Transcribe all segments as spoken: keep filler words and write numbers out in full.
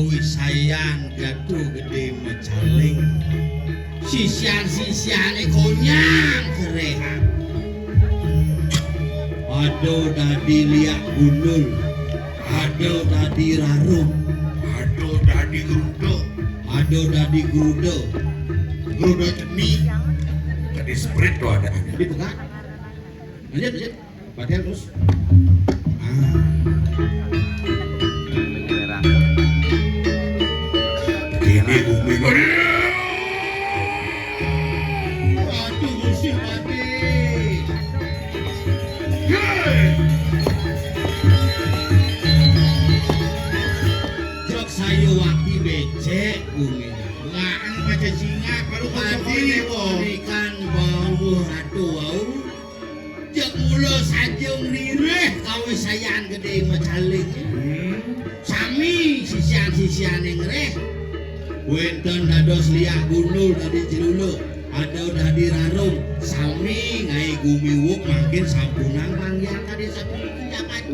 Wisayan Gatuh Gedé Macaling. Sisian-sisiané konyang kerehan. Ada dadi liak gundul. Ada dadi rarum. Ada dadi gruda. Ada dadi gruda. Gruda ceni. Tadi sprit tuh ada. Tadi pegat. Lanjut, lanjut. Latihan terus. Ah. Ini bumi. Aduh, Gusti Patih. Jok sayu waki becek bumi. Lah, anu baca singa, baru Patih ikan bau ratu wau. Cek mula saja ngririh kawisayan gedé Macaling. Hmm. Sami sisian-sisiané ngrih. Wénten dados liak gundul dadi celuluk, ada dadi rarum, sami ngaé gumiwuk mangkin sampunang manggihan kadé sapuniki jagat.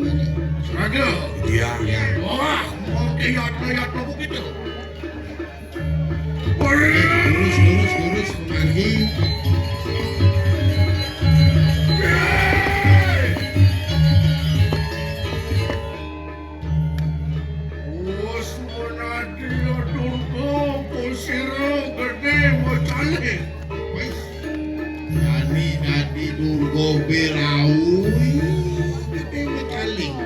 Raga. Iya. Iya. Wah, mangke yatna-yatna begitu. Lurus, lurus, lurus, pemargi. Wus menadi Durga, pusira gedé Macaling. Wis. Jani dadi Durga Belawi, gedé Macaling.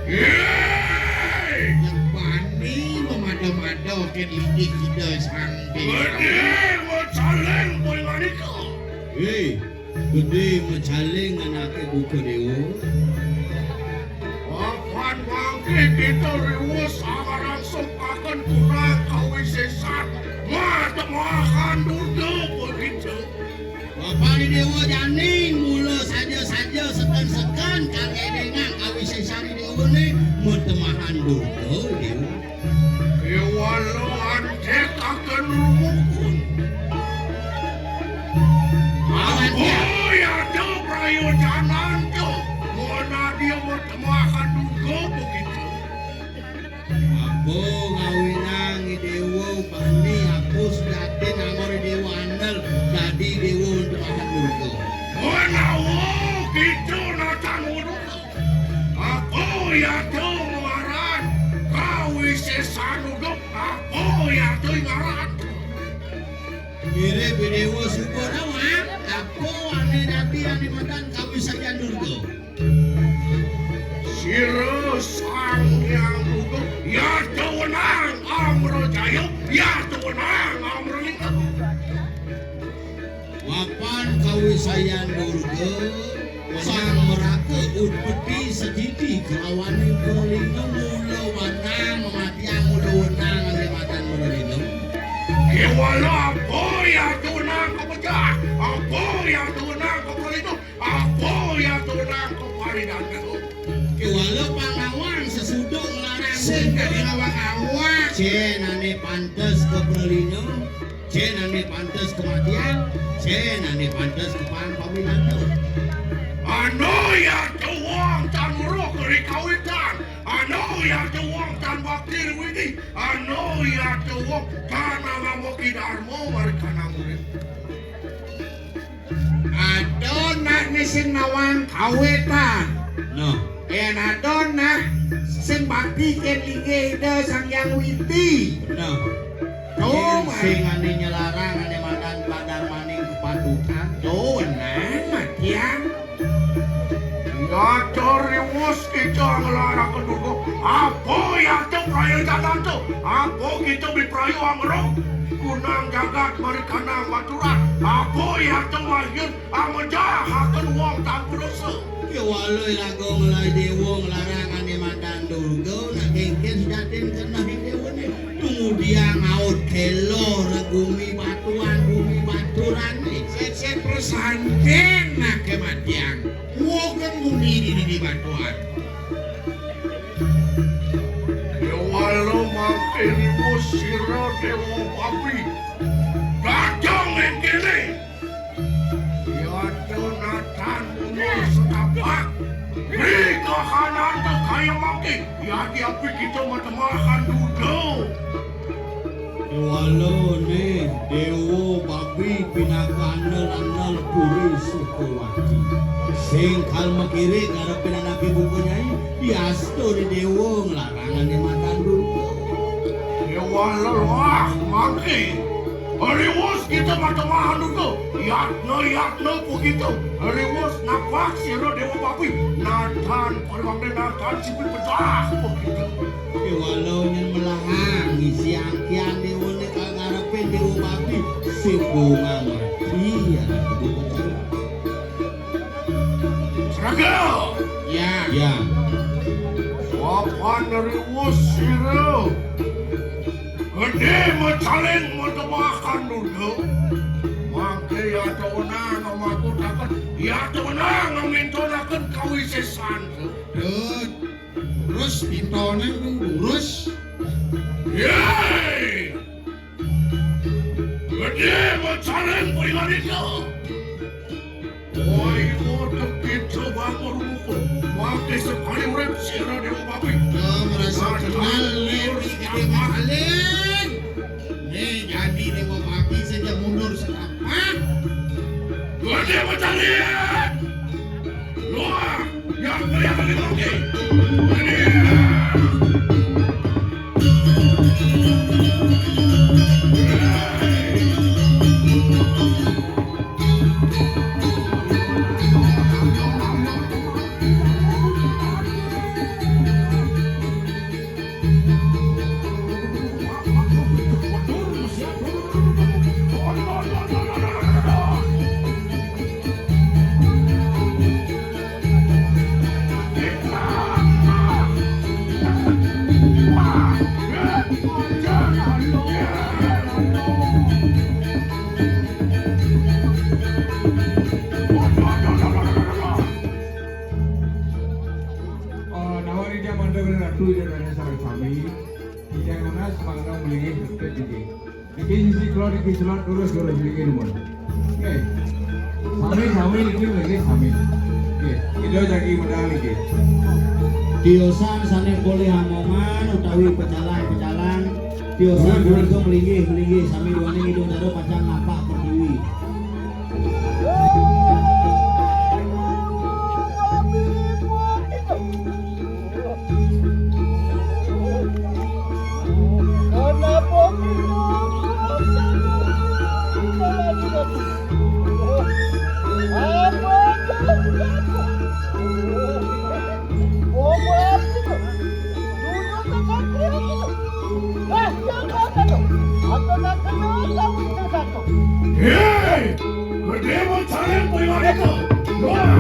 Héi! Nyepani memada-mada kén linggih Ida Sang Déwa. Gedé Macaling, boy manika. Héi, Gedé Macaling anaké buka déwa. Apan mangké kita riwus amarang sempaken kurang kawisésan. Matemahan Durga begitu. Bapak Déwa jani mula saja-saja seken-seken kang édéngang kawisésan Déwané matemahan Durga, Déwa. Kéwala antékaken rumukun. Apa ya tu prayojanan tu? Mona dia matemahan Durga begitu. Apa ngawinang Déwa bani apus datin angor Déwa andel dadi Déwa untuk anak Durga. Menawa kita natan urut. Apa ya tu ngaran kawisésan udup? Apa ya tu ngaran? Mirip Déwa suba nawang, apa ané dadi ané madan kawisayan Durga? Sira Sang Hyang Durga, yata wenang amra jaya, yata wenang amra lingga. Mapan kawisayan Durga, Sang Meraka utpeti sedidi kelawaning Pralindung mula wenang mamatiang mula wenang ané madan Pralindung. Kéwala apa ya tunang kapecah, apa ya tunang kapalindung, apa ya tunang kaparidana. Kéwala pangawang sesuda nglarang sing dadi ngawang-awang. Cén ané pantes ka Pralindung. Cén ané pantes kamatian, cén ané pantes ka pang pamilana. Anu ya tuwong tan weruh ri kawitan, anu ya tuwong tan bakti ri Widi, anu ya tuwong tan ngamambuki darma marikana murid. Adon nah né sing nawang kawitan. Nah. Yén adon nah sing bakti kén linggih Ida Sang Hyang Widi. Nah. Tuh, sing ané nylarang ané madan padarmaning kepatutan. Tuh, nah, matian. Yata riwus kita nglarang ka Durga. Apa yata prayojanan tu? Apa kita biprayu amruk? Kunang jagat marikanang maturan. Apa yata mahyun Amejahaken wong tan pulusa. Kéwala iraga ngelai déwa nglarang ané madan Durga, nak kéngkén sujatiné keneh déwané. Tumudiang aut kélo ra gumi batuan, gumi baturané. Sét-sét prasandén nak kématian. Wogén gumi di, di, di batuan. Déwa lo mangké riwus sira déwa pabri. Dateng ing kéné. Yata natan umur setapak. Ri kahanan Ayo mangke, yadiapi kita matemahan duda. Déwalané, déwa babi pinakana lan puri Sukawati. Sing kal makirik ngarepin anaké buka nyai, diastu di déwa nglarangané makan duda. Déwala wah mangke. Riwus kita matemahan duda. Yatna, yatna pukita. Riwus napak sira déwa babi. Natan pariwangdé natan sipi pedah pukita. Déwala nyén melahang ngisi angkian déwané kal ngarepin déwa babi. Simbungan mati anak ibu kecil. Sraga. Ya. Ya. Papan riwus sira. Gedé macaling matemahan duda. Mangké yata wenang ngamakutaken, yata wenang ngamintonaken kawisésan. Terus, terus pintonan durus. Yéi! Gedé macaling pringanika. Woi, kotek kita bangun buku. Mati sekali urip sira déwa babi. Yo, merasa kenal nih, gedé macaling. Nih, jadi déwa babi saja mundur setapak. Gedé macaling. Wah, yang kaya lagi. Oh, nawari dia mandor ratu dia dari sarang kami. Ijang nanas mangga melingin betul juga. Niki sisi kula niki selon terus terus niki nuwun. Nggih. Sami-sami niki nggih sami. Nggih, kita jagi medal niki. Tiosan sané polih amongan utawi pecalang-pecalang. Tiosan punika melinggih-melinggih sami duaning Ida Dara pacang napak pertiwi. Hei! Gedé macaling pringanika. Wah!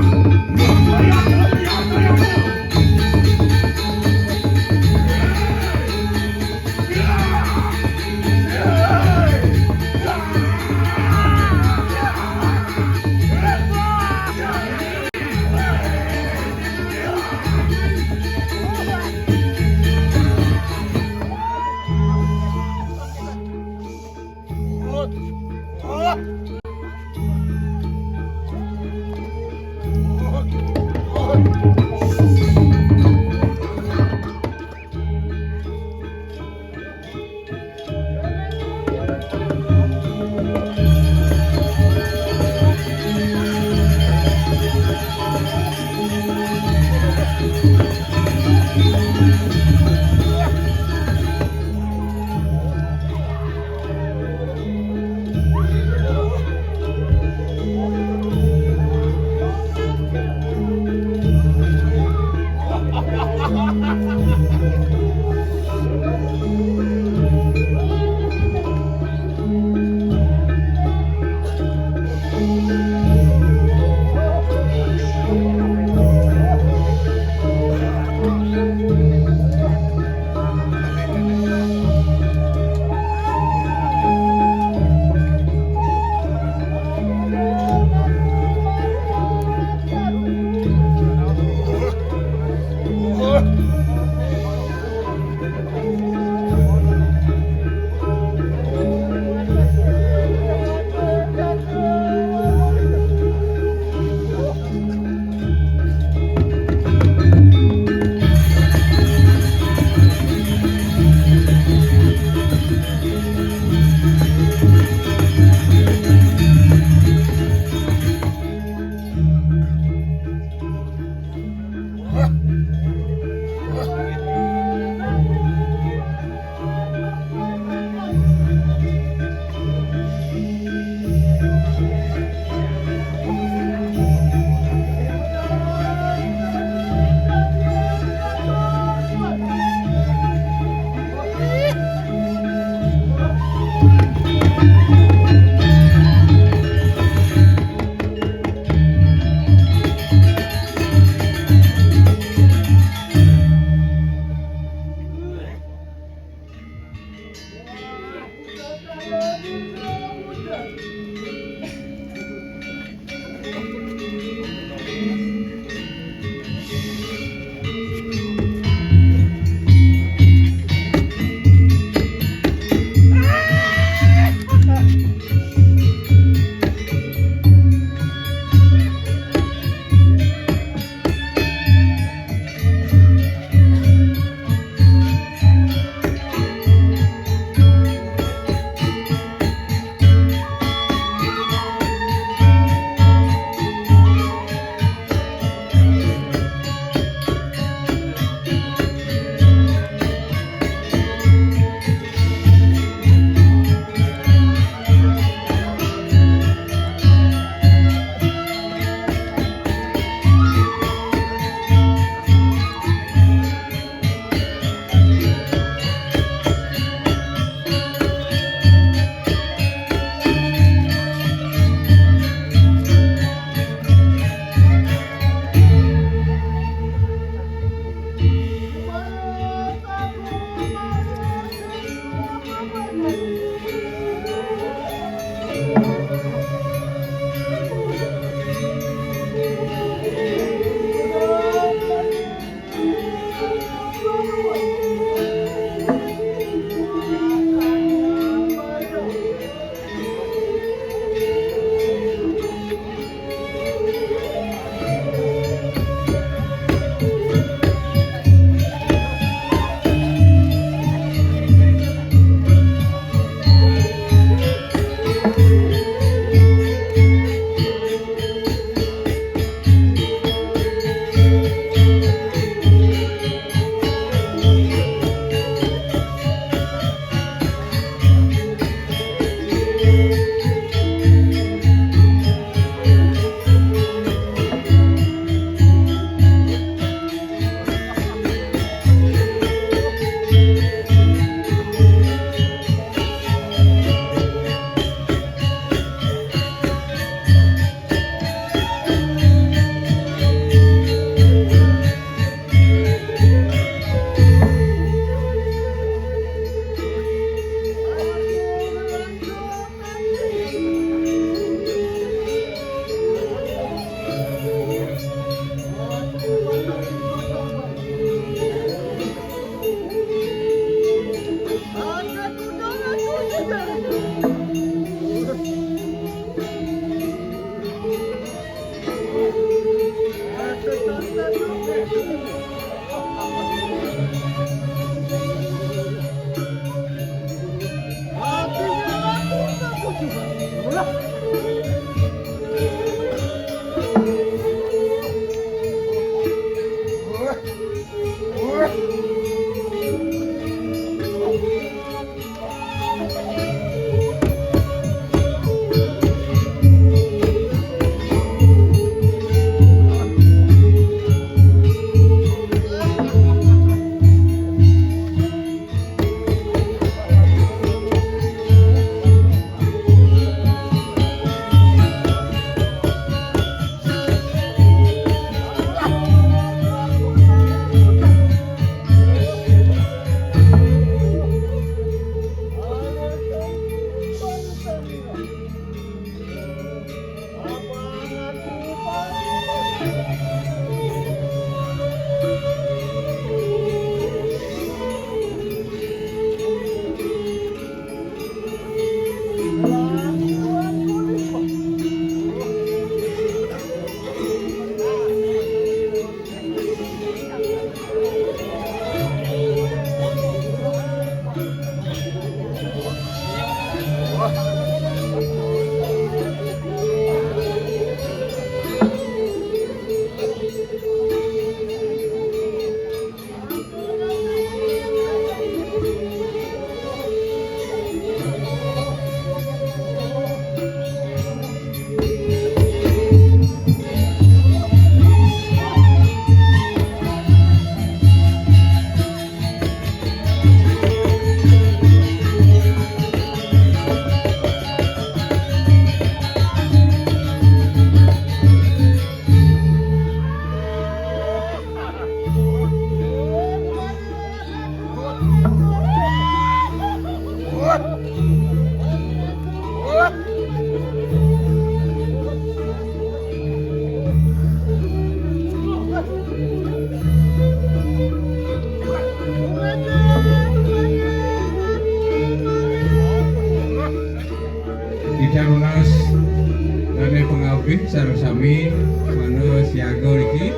Sareng sami mangda siaga niki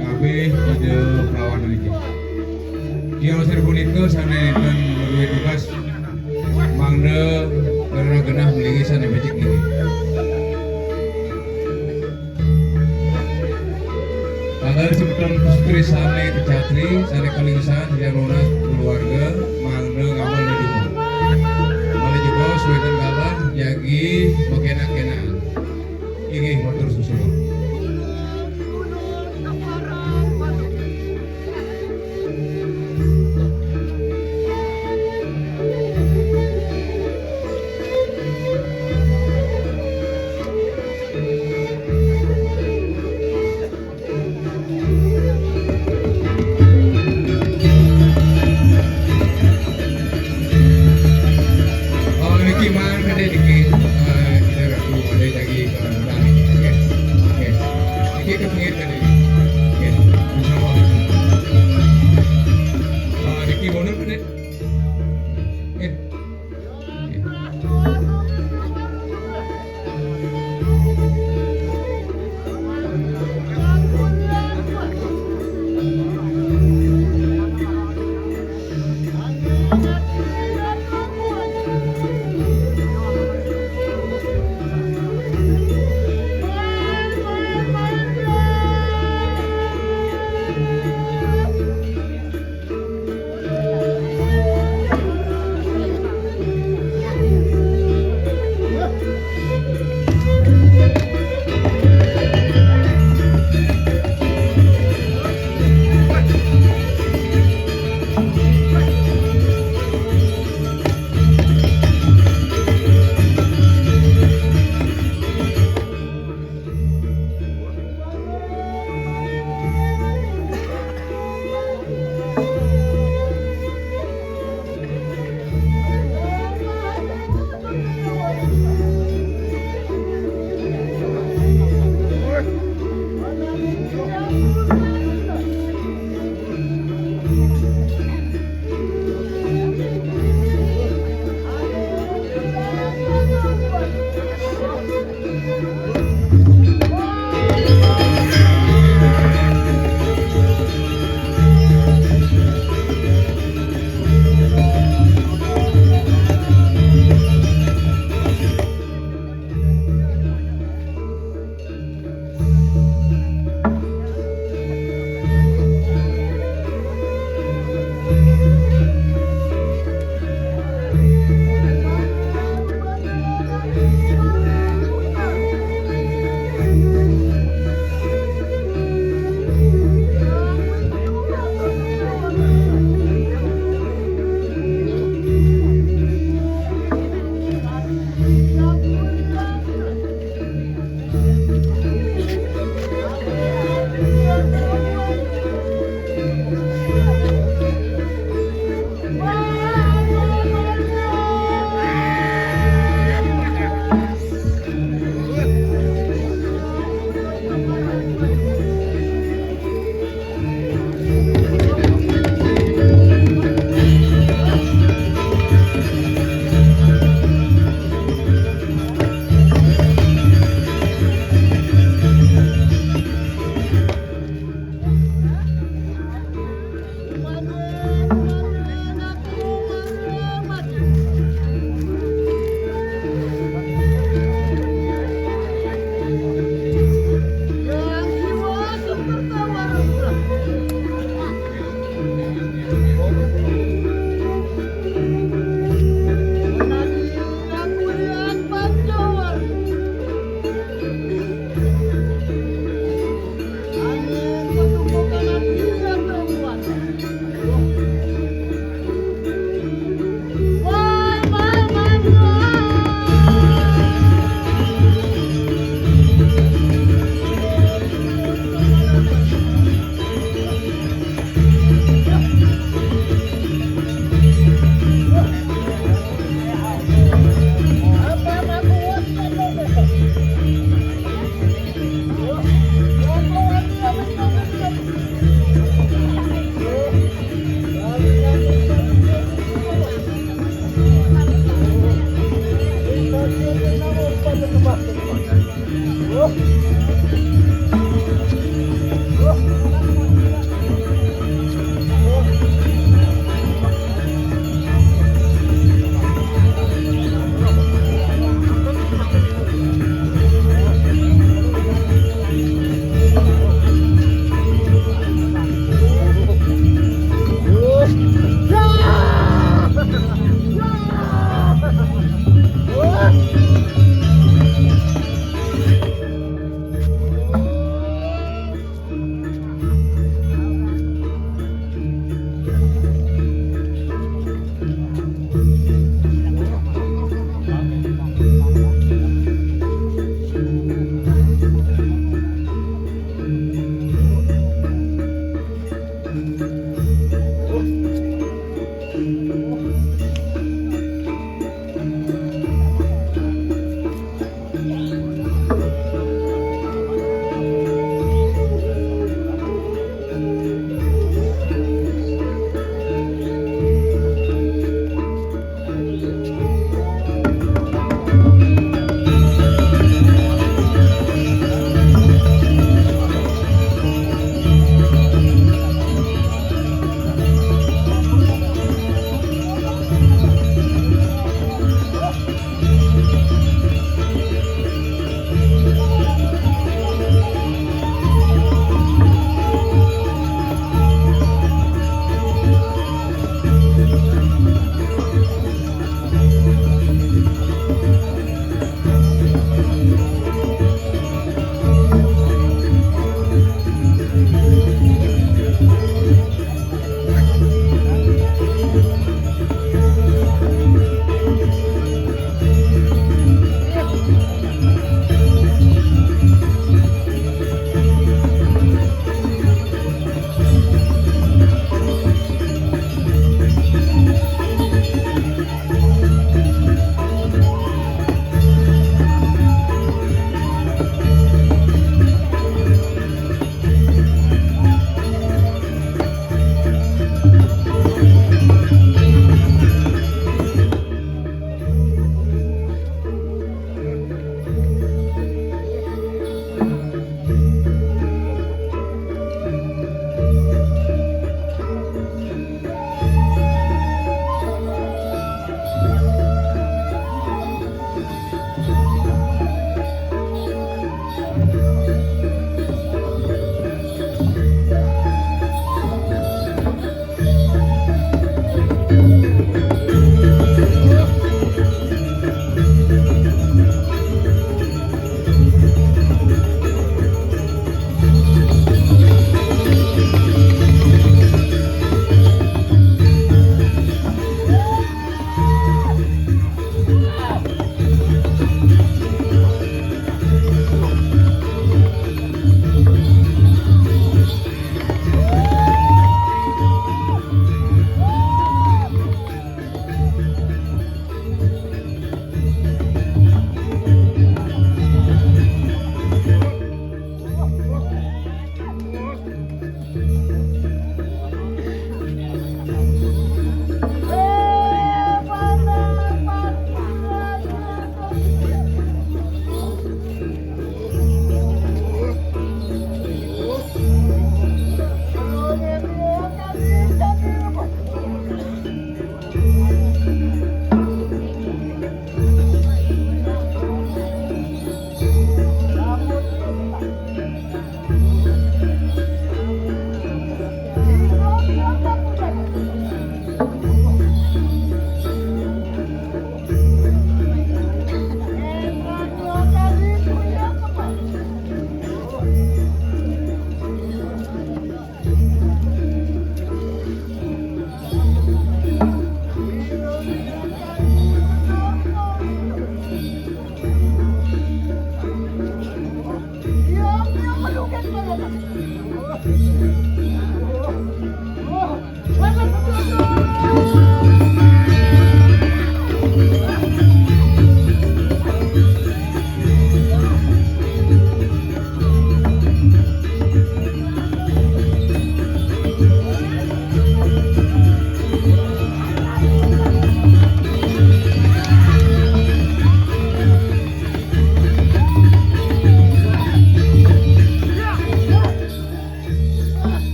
kabeh Ida Prawan niki. Tiang sir punika sané nénten madué tugas mangda genah-genah mlingi sané becik niki. Tanggal semeton pustri sané kecatri, sané kalingsan, yang nunas keluarga, mangda ngamel di rumah. Malih juga suétan galah, jagi, makenak-kenakan. Inggih, matur suksma.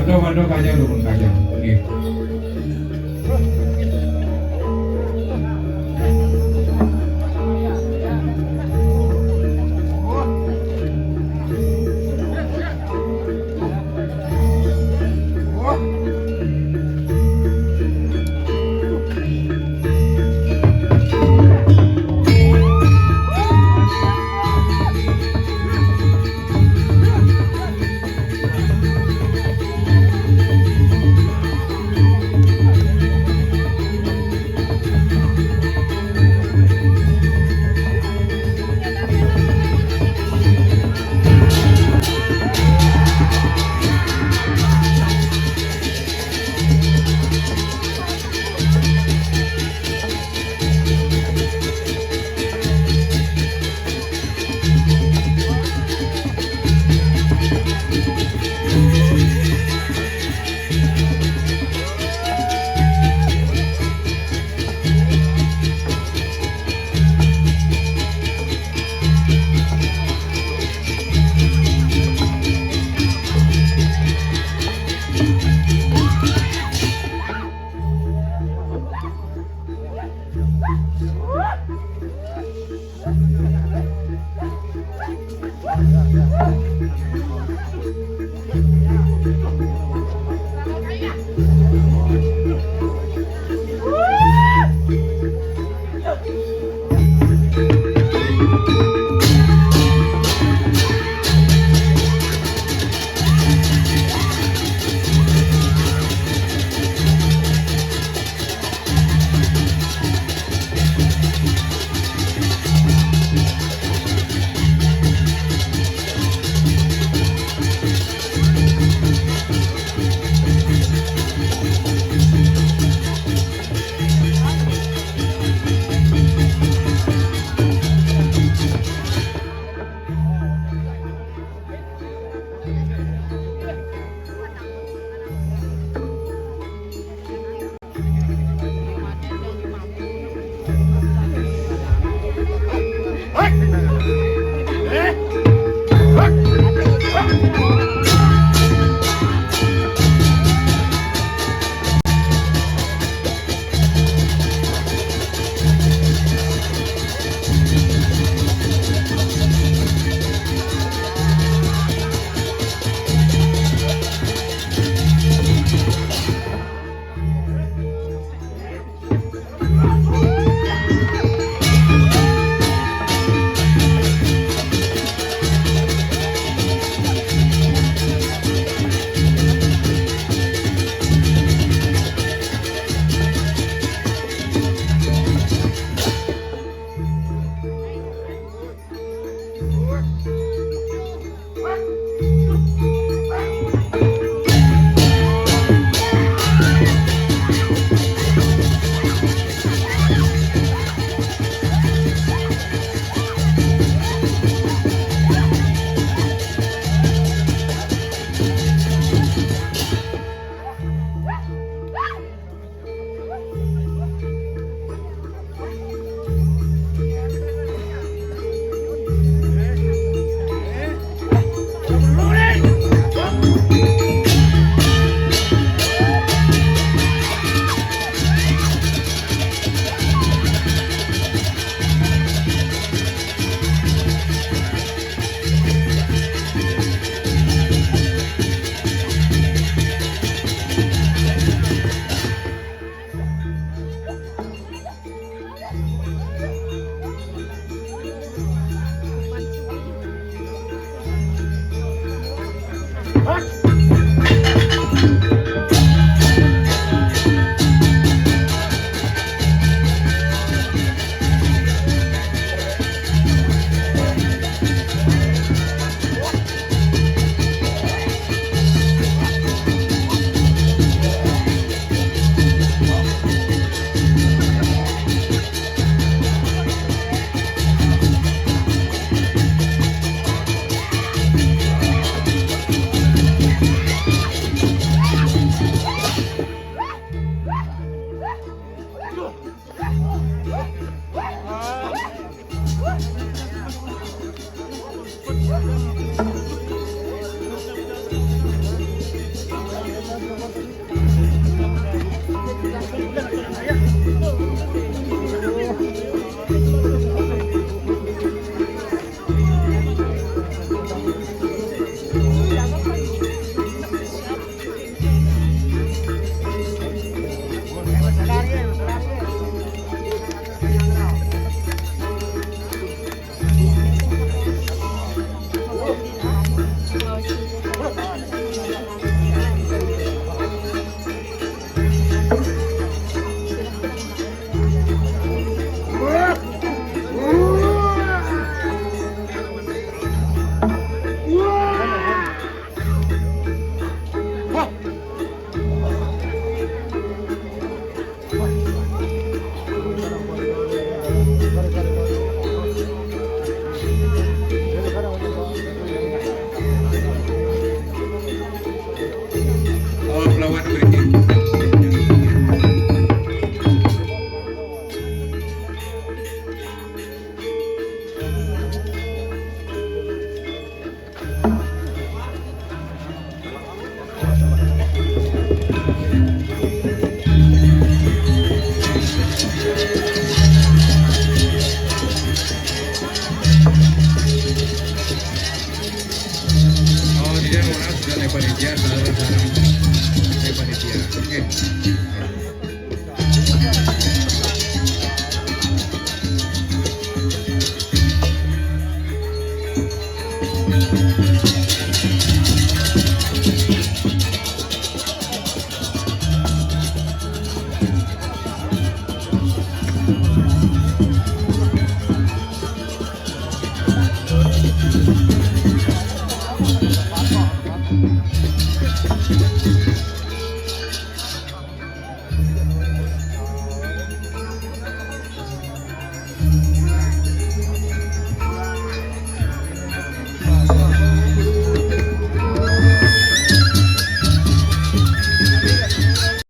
Waduh, waduh, kajang, dukun kajang. Nggih.